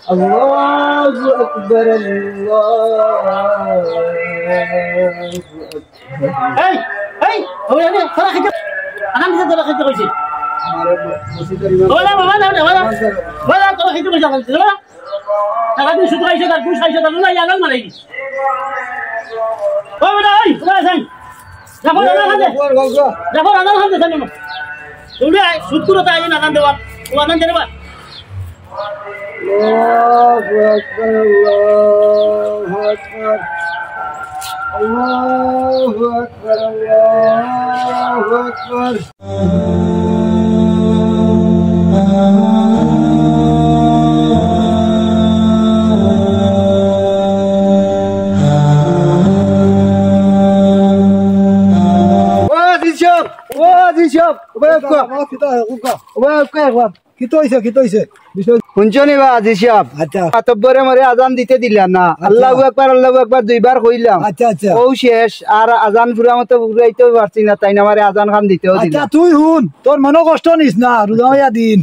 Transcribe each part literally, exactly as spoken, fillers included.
الله أكبر، الله أكبر. এই, এই, ওই, ওই, তোরা খেতে, আগাম দিতে তোরা খেতে কইছি। ওলা, বাবা, না, না, ওলা। ওলা, তোরা খেতে কইছি, আগাম দিতে, ওলা। সারাদিন শুধু আইসো, তার ঘুষ খাইসো, তার ওলা, ইয়ালাল মারাই। ওই, বেটা, ওই, তোরা আছেন? জাফর, আজান খান দে। জাফর, আজান খান দে, জানো। তুমি আয়, শুক্কুর তো আইন আজান দেওয়ার। ও আজান দেবা। الله أكبر، الله أكبر. الله أكبر، الله أكبر. ও আজিজ সাব, ও আজিজ সাব, ওবা উক্কা। বাবা, কিতা, উক্কা। ওবা উক্কা একবার। কিতা অইছে, কিতা অইছে? বিষয় হুনছো নি বা আজিজ সাব? আচ্ছা। মাতব্বরে মরে আজান দিতে দিলা না। আচ্ছা। আল্লাহু আকবার, আল্লাহু আকবার দুইবার কইলাম। আচ্ছা, আচ্ছা। ও শেষ, আর আজান পুরা মতো পুরাইতেও পারছি না, তাইন আমারে আজান খান দিতেও দিলা। আচ্ছা, তুই হুন, তোর মনো কষ্ট নিস না, রোজা মাইয়া দিন।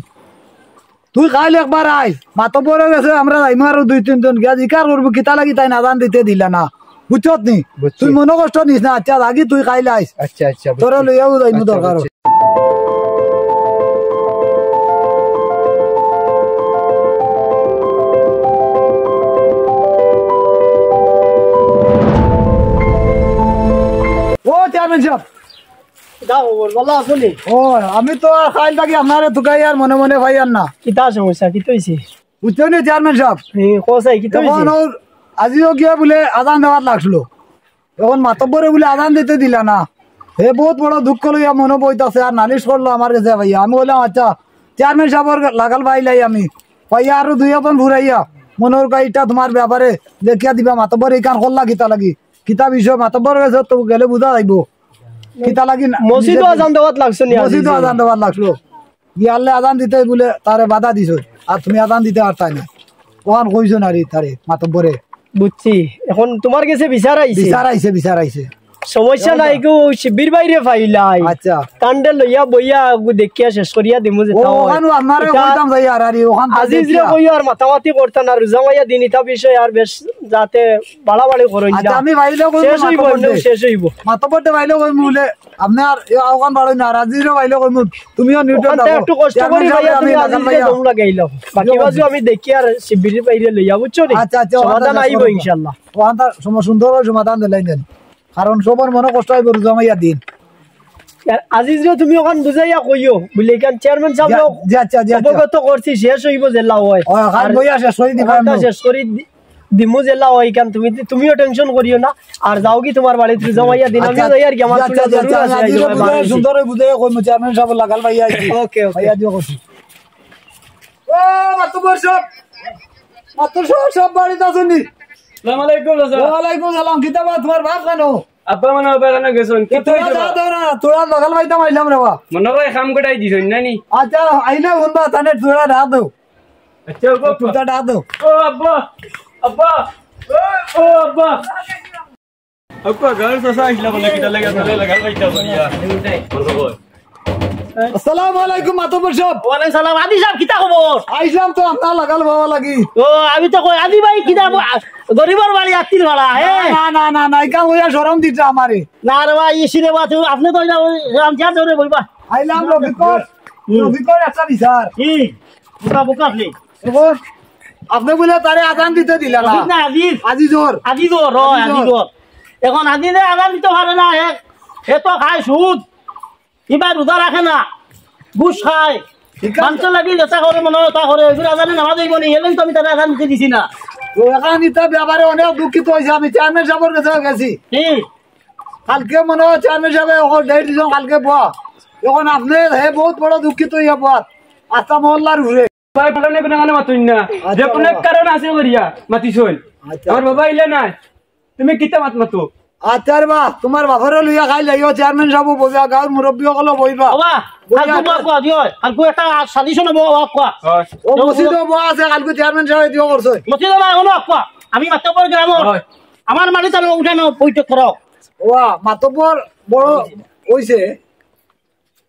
তুই কাইল একবার আইস, মাতব্বরর গেছে আমরা যাইমু আরো দুই তিনজন গিয়া জিকার করমু, কিতা লাগি তাইন আজান দিতে দিলা না, বুঝছত নি? বুঝছি। তুই মনো কষ্ট নিস না, আচ্ছা, লাগি তুই কাইল আইস। আচ্ছা, আচ্ছা, বুঝছি। তোরে লইয়াও যাইমু আচ্ছা, দরকার। বুঝছি। ও চেয়ারম্যান সাব, কিতা খবর? ভালা আছো নি? ও, আমি তো আর কাইল থাকি আপনারে তুকাই আর মনে মনে পাইয়ার না। কিতা সমস্যা? কিতা অইছে? বুঝছো নি চেয়ারম্যান সাব? এ, কও চাই, কিতা অইছে? অখন ওর আজিও গিয়া বুলে আজান দেওয়াত লাগছিল। অখন মাতব্বরে বুলে আজান দিতে দিলা না। হে বউত বড় দুঃখ লইয়া মনো বইতাছে আর নালিশ করলো আমার গেছে পাইয়া। আমি কইলাম, "আচ্ছা, চেয়ারম্যান সাবর লাগাল পাইলাই আমি।" পাইয়া আরো দুই একজন ফুরাইয়া, মনে কয় ইটা তুমার ব্যাপারে দেখিয়া দিবা, মাতব্বরে ইখান করলা কিতা লাগি? কিতা বিষয় মাতব্বরর গেছে তো গেলে বুঝা যাইবো। কিতা লাগি না? মসজিদো আজান দেওয়াত লাগছে নি? মসজিদো আজান দেওয়াত লাগছিল। ইয়ারলে আজান দিতে বুলে তারে বাধা দিছো, আর তুমি আজান দিতে পারতায় না। অখান কইছো না রে তারে, মাতব্বরে। বুঝছি, অখন তুমার গেছে বিচার আইছে। বিচার আইছে, বিচার আইছে। সমস্যা নাই, গো শিবির বাইরে পাইলাই। আচ্ছা। কান্ডে লইয়া বইয়া গু দেখিয়া শেষ করিয়া দিমু যে ও, তাও অখানো আপনারে ইটা কইতাম যাই আর, আর অখান তো আজিজরে দেখিয়া। কইও আর মাতামাতি করতা না, রোজা মাইয়া দিন ইটা বিষয় আর বেশ যাতে বাড়াবাড়ি করইন আচ্ছা, না। আমি বাইলে কইমু শেষ অইবো, মাতব্বররে। এমনেও শেষ অইবো। মাতব্বররে বাইলে কইমু বুলে, আপনে আর অখান বাড়াইন না, আর আজিজরে বাইলে কইমু, তুমিও নিউটন অখানটা থাকো। একটু কষ্ট চেয়ারম্যান করি সাব, ভাইয়া, আমি তুমি আজিজরে আজিজরে কইমু। দম লাগাইলাও। বাকি বাজু আমি দেখিয়া আর শিবির বাইরে লইয়া, বুঝছো নি? আচ্ছা, আচ্ছা, সমাধান অখানটা আইবো ইনশাআল্লাহ। অখানটা সম-, সুন্দর করি সমাধান দিলাই দেন। কারণ সবর মনো কষ্ট অইবো রোজা মাইয়া দিন। আর আজিজরে তুমি অখান বুঝাইয়া কইও, বুলে ইখান চেয়ারম্যান সাবরে জি, আচ্ছা, জি, আচ্ছা। অবগত করছি, শেষ অইবো যেলা অয়। অয়, অখান আর বইয়া শেষ করি দিবা অখানটা এমনে। শেষ করি দি-, দিমু যেলা অয় ইখান, তুমি, তুমিও টেনশন করিও না। আর যাওগি তুমার বাড়িত রোজা মাইয়া দিন, আমিও আচ্ছা, যাই আর কি, আমার আচ্ছা, ফুলে আচ্ছা, জরুর আচ্ছা, আছে, আমি আইজো আজিজরে আমার বুঝাই, বাড়িত। সুন্দর করি বুঝাই কইমু, চেয়ারম্যান সাবর লাগাল পাইয়া আইছি। ওকে, ওকে। পাইয়া দিও কইছি। ও, মাতব্বর সাব, মাতব্বর সাব, সাব বাড়িত আছো নি? আসসালামু আলাইকুম, চাচা। ওয়ালাইকুম সালাম। কিতা বা, তুমার বাপ কানো? আব্বা মনো অয় বাজারো গেছইন। কিতা অইছে বা? দাও না, থুড়া লাগাল পাইতাম আইলাম রে বা। মনো অয় কাম কটাই দিছইন না নি? আচ্ছা, আইলে হুনবা, তানে থুড়া ডাক দেও। আচ্ছা, ও বাবা। থুড়া ডাক দেও। ও আব্বা, আব্বা, ও, ও আব্বা। আব্বা, গাঁওর চাচা আইছলা বলে, কিতা লাগি আপনারে লাগাল পাইতাম পারিয়া। আসসালামু আলাইকুম মাতব্বর সাব। ওয়ালাইকুম সালাম। আদি সাব, কিতা খবর? আইছলাম তো আপনার লাগাল পাওয়া লাগি। ও, আমি তো কই, আদি ভাই, কিতা ব-, আ, গরিবর বাড়ি আত্তির ভাড়া, হে? না, না, না, না, ইখান কইয়া শরম দিতা আমারে। না রে ভাই, ইসি রে বা, তুমি, আপনে তো ইলা ওই রামচাঁদ ধরে বইবা। আইলাম রফিকর, হুম। রফিকর একটা বিচার। কি? বোকা, বোকা আপনে। এখন আপনে বুলে তারে আজান দিতে দিলা না। রফিক না, আজিজ। আজিজর। আজিজর, অয়, আজিজর। আজিজর। এখন আজিজে আজান দিতে পারে না, হে, হে তো খায় সুদ। ইবা রোজা রাখে না, ঘুষ খায়। ঠিক আছে। মানষর লাগি যেতা করে, মনো অয় অতা করে, এগুর আজানে নামাজ অইবো নি, এলেন তো আমি তারে আজান দিতে দিছি না। তো অখান ইতা ব্যাপারে অনেক দুঃখিত অইছি আমি, চেয়ারম্যান সাবর গেছে গেছি। কি? কালকে মনো অয় চেয়ারম্যান সাবে অখন ডেট দিছইন কালকে বওয়া। এখন আপনে হে বউত বড় দুঃখিত অইয়া বওয়াত। আস্তা মহল্লার উপরে। ভাই, বলেন না, কোনো কারণে মাতুন না। আচ্ছা, যে কোনো বাবা। কারণ আছে করিয়া মাতিছইন। আচ্ছা। আমার বাবা ইলা নাই। তুমি কিতা মাত মাতো? আচ্ছা রে বা, তুমার বাপরে লইয়া খাইল আইও, চেয়ারম্যান সাব বইবা, গাঁওর মুরব্বি অকল বইবা। বাবা, বইয়া কালকে একটা বওয়া দিও, কালকে একটা সালিশ অইবো, বওয়া। হয়। ও মসজিদো বওয়া আছে, কালকে চেয়ারম্যান সাবে দিও করছে। মসজিদো না, অনো বওয়া। আমি মাতব্বর গ্রামর। হয়। আমার মাটি তাহলে উঠানো বৈঠক করো। ওয়া, মাতব্বর বড় অইছে।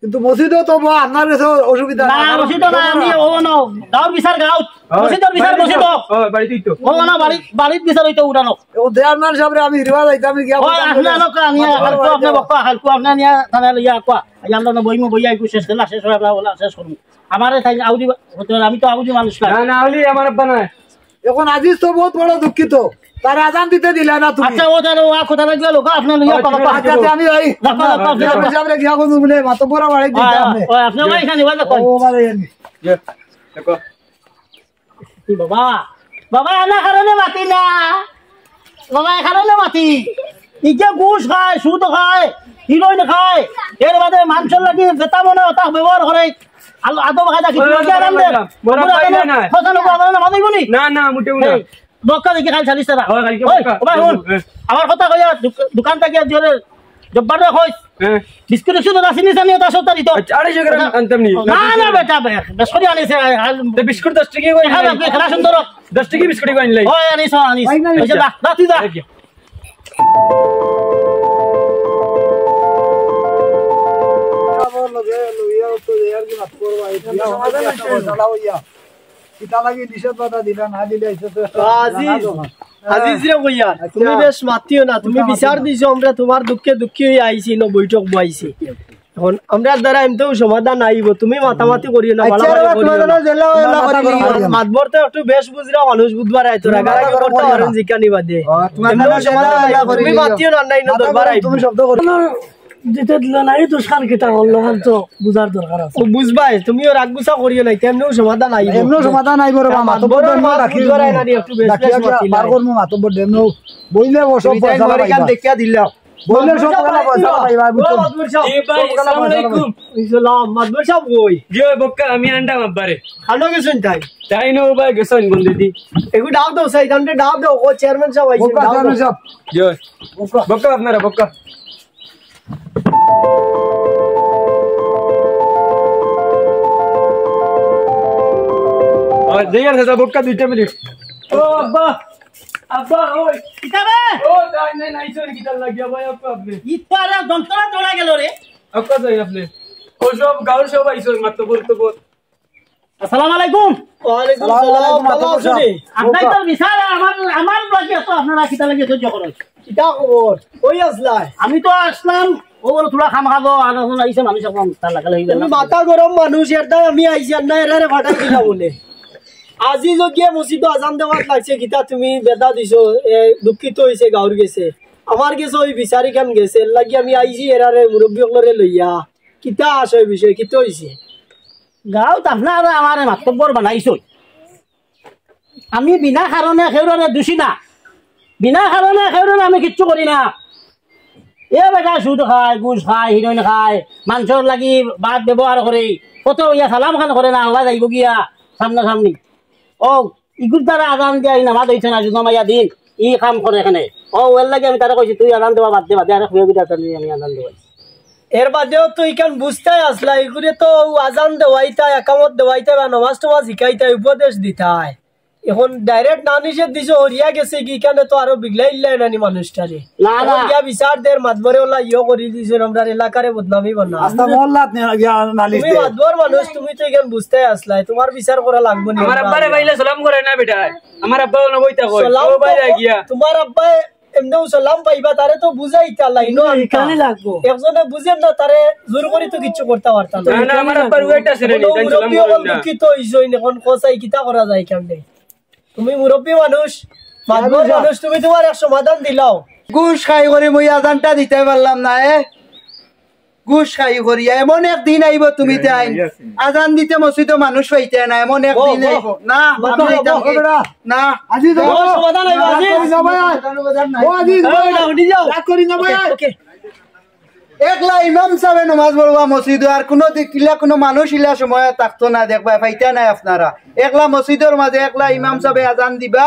কিন্তু মসজিদও তো বা আপনার কাছে অসুবিধা না, না, মসজিদও না, আমি ও না, গাঁওর বিচার গাঁও, হ্যাঁ, মসজিদর বিচার বাড়িত মসজিদও। হ্যাঁ, বাড়িতই তো। ও না, বাড়ি, বাড়িত বিচার অইতো উঠানো। ও চেয়ারম্যান সাহেবরে আমি হিরবা যাইতাম, গিয়া ও, বলতাম আপনি যে, আনো কা, নিয়া, আমার হালকু, আপনি বক্তা, হালকু, আপনি নিয়া, থানা লইয়া, আকুয়া। এই আমরা না বইমু, বইয়া, একটু শেষ করলা, শেষ হইয়া আমরা ওলা শেষ করমু। আমারে তাই আউজি, আমি তো আউজি মানুষ না। না, না, ওলি আমার আব্বা না। এখন আজিজ তো বহুত বড় দুঃখিত, তার আজান দিতে দিলা না তুমি। আচ্ছা, ও জানো, ও কথা লাগবে, লোক আপনার লইয়া ও, কথা ঠিক আছে, আচ্ছা, আচ্ছা, আমি যাই। রাখো, রাখো, রাখো। চেয়ারম্যান সাহেবরে গিয়া বলবো, বলে, মাতব্বর বাড়ি দিতে হ্যাঁ, আপনি। ও, আপনি ওই এখানে, ওই দেখো। ও, বাবা, এই নে। ইয়ে, দেখো। বাবা, বাবা, এনা কারণে মাতি না। বাবা, এ কারণে মাতি। ইকে ঘুষ খায়, সুদ খায়, হিরোইন খায়। এর বাদে মানুষর লাগি যেতা মনে অয় তা ব্যবহার করে। আল-, আদব কায়দা কিছু ওই, নাই, ওই, আরাম দে। ওই, ওই, ওই, ওই, ওই, ওই। কথা না বলবো, না মাতিবো নি? না, না, মোটেও না। এই, বক্কা দেখি খালি চালিস তারা। ওই, কালকে ওই, বক্কা। ওই, হুন। হ্যাঁ। আমার কথা কইয়া দোক-, দোকান থাকি আজ জোরে জব্বার রে কইস। হ্যাঁ। বিস্কুট উস্কুট ওটা চিনি জানি ওটা সত্তর দিত। আচ্ছা, আড়াইশো গ্রাম আনতাম নি। না, না, বেটা, বে-, বেশ করি আনিস, আ, আ, তো বিস্কুট দশ টাকা করে হ্যাঁ, আনলাই। বে, খেলা সুন্দর। দশ টাকা বিস্কুট করে আনলাই। ওই আনিস, আনিস। ওই না, ওই যে আচ্ছা। দা, দা, তুই দা। এই যে। কিতা লাগি নিষেধ বাধা দিলা, না দিলে আইছো তো একটা আজিজ, জানা দরকার। আজিজ রে কইয়ার, আচ্ছা। তুমি বেশ মাতিও না, তুমি বিচার দিছো, আমরা তোমার দুঃখে দুঃখী হইয়া আইছি, ন বৈঠক বইছি। এখন আমরার দ্বারা এমতেও সমাধান আইব, তুমি মাতামাতি করিও না, আচ্ছা, বাড়াবাড়ি করিও না। মাতবর তো একটু বেশ বুঝরা মানুষ, বুধবার আয়, তোরা গাড়াগাড়ি করতে পারেন, জিকানি বাদে। ও, তোমার এমতেও সমাধান আইব, তুমি মাতিও না, না, ইনো দরবার আইব। তুমি শব্দ করো। দিতে দিল না, এই দুষ্কার কিতা করলো, অখন তো বুঝার দরকার আছে। ও বুঝবায়, তুমিও রাগ গুছা করিও না, এমনেও সমাধান আইব। এমনেও সমাধান আইব রে বা, মাতব্বর মাতব্বর মাত রাখি বুঝবার আইনা নি, একটু বেশ ডাকিয়া বেশ মাতি বার নাই। করমু মাতব্বর দেমনেও। বইলে ও সব তুমি তাই পয়সা মরে পাইবা। কান দেখিয়া দিলাও। বইলে সব পয়সা পয়সা পাইবা, বুঝছো? জি ভাই, সব পয়সা আসসালামু পাইবা। আলাইকুম। ইসলাম, মাতব্বর সাব কই? জি ওই বক্কা, আমি আনতাম আব্বারে। খালো গেছইন তাই? তাই না, ও ভাই গেছইন বন্দি দি। এগু ডাক দাও, সাইদানরে ডাক দাও, ও চেয়ারম্যান সাব আইছে, বক্কা, ডাক দাও। Chairman sub. জি ওই। বক্কা। বক্কা আপনারা, বক্কা। ওই, যাই আর দাদা, বক্কা দুইটা মিনিট। ও আব্বা, আব্বা, ওই। কিতা রে? ও, যাই নাই, নাই, চলে কিতা লাগিয়া ভাই, আব্বা, আপনি। ইতারে যন্ত্রণা চলে গেল রে। আব্বা, যাই আপনি। ও সব, গাঁওর সব আইছে, ওই মাত্র বলতে বল। আসসালামু আলাইকুম। ওয়ালাইকুম সালাম, ভালো আছো নি? আপনার তো বিচার, আমার, আমার লাগি তো আপনারা কিতা লাগি সহ্য করো? কিতা খবর? কই আসলায়? আমি তো আসলাম, ও বলে, "তোরা খাম খাবো, আর এখন আইছে মানুষ এখন, তার লাগালে হইবে তুমি না।" মাথা গরম মানুষ, এর দায় আমি আইছি, আর না এরারে ফাটাই দিলা বলে। আজি যো গিয়ে মসজিদো আজান দেওয়াত লাগছে, কিতা তুমি বেদা দিছো, এ, দুঃখিত হইছে, গাউর গেছে। আমার গেছে ওই বিচারি খান গেছে, এর লাগি আমি আইছি, এরারে মুরব্বী অকলরে লইয়া। কিতা আসয় বিষয়, কিতা হইছে? গাউত আপনারা আমারে মাতব্বর বানাইছইন। আমি বিনা কারণে কেউররে দুষি না, বিনা কারণে কেউররে আমি কিচ্ছু করি না। এ বেটা সুদ খায়, ঘুষ খায়, হিরোইন খায়, মানষর লাগি বাদ ব্যবহার করে, কত ইয়া সালাম খান করে না, হবা যাইব গিয়া সামনাসামনি। ও, ইগুর দ্বারা আজান দিয়া এই নামাজ হইছে না, জুমা মাইয়া দিন, ই কাম করে এখানে। ও, এর লাগি আমি তারে কইছি, "তুই আজান দেওয়া বাদ দে, বাদে আরে খুঁয়ে গুটা তাহলে আমি আজান দেওয়াই।" এর বাদেও তো ইখান বুঝতায় আসলা, ইগুরে তো আজান দেওয়াইতায়, একামত দেওয়াইতায় বা নমাজ টমাজ শিখাইতায়, উপদেশ দিতায়। এখন direct না নিষেধ দিছে, হরিয়া গেছে কি, ইখানে তো আরো বিগলাই ইল্লাই নানি মানুষটারে। না, এখন না। গিয়া বিচার দের, মাতবরে ওলা ইয়ো করি দিছে, আমরার এলাকারে বদনামি বানা। আস্তা মহল্লাত নিয়া গিয়া নালিশ তুমি দে। মাতবর মানুষ, তুমি তো ইখান বুঝতায় আসলায়, তোমার বিচার করা লাগবো নি। আমার আব্বারে পাইলে সালাম করে না বেটা, আমার আব্বা অনো বইতা কয়, সালাম ও ভাই তো আই গিয়া। তোমার আব্বায় এমনেও সালাম পাইবা, তারে তো বুঝাইতা লাইনো আনতা। ইখানই লাগবো। একজনে বুঝের না, তারে জোর করি তো কিচ্ছু করতা পারতা না। না, না, আমার আব্বার ওয়েট আছে রে, কোনো তাই সালাম মুরব্বী করেন অকল না। দুঃখিত হইছইন, এখন কসাই কিতা করা যায় কেমনে? তুমি মুরব্বী মানুষ, মাতবর মানুষ, তুমি তোমার এক সমাধান দিলাও। ঘুষ খাই করি মুই আজানটা দিতায় পারলাম না, এ? ঘুষ খাই করিয়া এমন এক দিন আইব তুমি তাই আজান দিতে মসজিদো মানুষ পাইতায় না, এমন এক দিন আইব। না, আমি যাইতাম কি? না। আজি যাও। সমাধান আইব, আজি। রাগ করি না ভাই। ও আজি যাও। রাগ করি না ভাই। ওকে, ওকে। একলা ইমাম সাবে নমাজ পড়বা মসজিদো, আর কোনো দি-, কিলা কোনো মানুষ ইলা সময় থাকতো না, দেখবা, পাইতা নাই আপনারা। একলা মসজিদর মাঝে একলা ইমাম সাবে আজান দিবা,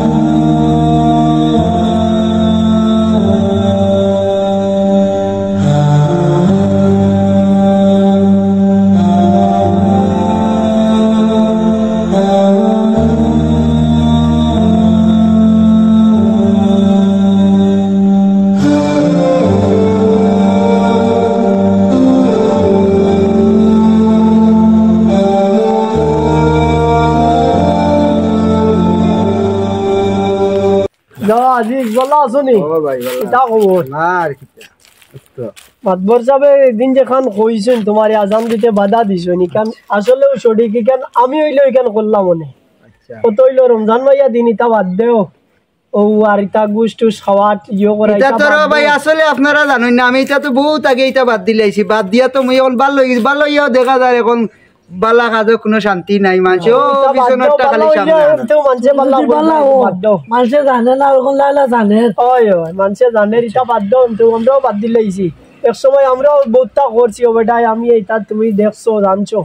না, আজিজ, ভালা আছো নি? ও ভাই, ভালা। কিতা খবর? না আর কিতা। তো মাতবর সাবে এদিন যেখান কইছইন, তুমারে আজান দিতে বাধা দিছইন, ইখান আসলেও সঠিক, ইখান আমি অইলে ইখান করলাম অনে। আচ্ছা। কত অইলো রমজান মাইয়া দিন, ইতা বাদ দেও। ও আর ইতা গুস টুস খাওয়া, ইয়ে করা, ইতা ইতা তো রে বাদ ভাই, দেও। আসলে আপনারা জানইন না, আমি ইতা তো বউত আগে ইতা বাদ দিলাইছি। বাদ দিয়া তো মুই অখন ভালা অই-, ভালা অইয়াও দেখা যার অখন ভালা কাজো কুনু শান্তি নাই, মানষে ও ইতা বাদ পিছনে দেও, একটা ভালা খালি সামনে অইলে আনা। তো মানষে ভালা যদি কইবা, ভালা ও, বাদ দেও। মানষে জানে না, অখন লাইলা জানে। ওই, ওই, মানষে জানে, ইতা বাদ দেও, তো আমরাও বাদ দিলাইছি। এক সময় আমরাও বউততা করছি, ও বেটায়, আমি ইতা তুমি দেখছো, জানছো।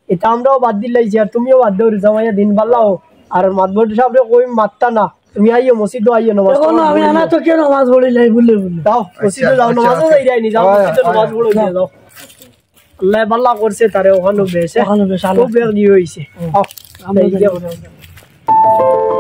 ইতা আমরাও বাদ দিলাইছি, আর তুমিও বাদ দেও, রোজা মাইয়া দিন ভালা অও। আর মাতবর সাবরে কই মাততা না, তুমি আইও, মসজিদো আইও, নামাজ অখন পড়ো, আমি আনা তো কেউ নামাজ পড়ি নাই, বুলে বুলে। যাও, মসজিদো আচ্ছা, যাও, আচ্ছা, নামাজও আচ্ছা। যাইরায় নি, যাও, হয়, মসজিদো হয়, নামাজ হয়। পড়ো, যাও। যাও। আল্লায় ভালা করছে তারে, অখানো বেশ, অখানো বেশ, খুব আল্লাহ। বেশ ইয়ে অইছে। হুম। আও, আমরা এই যে যাই।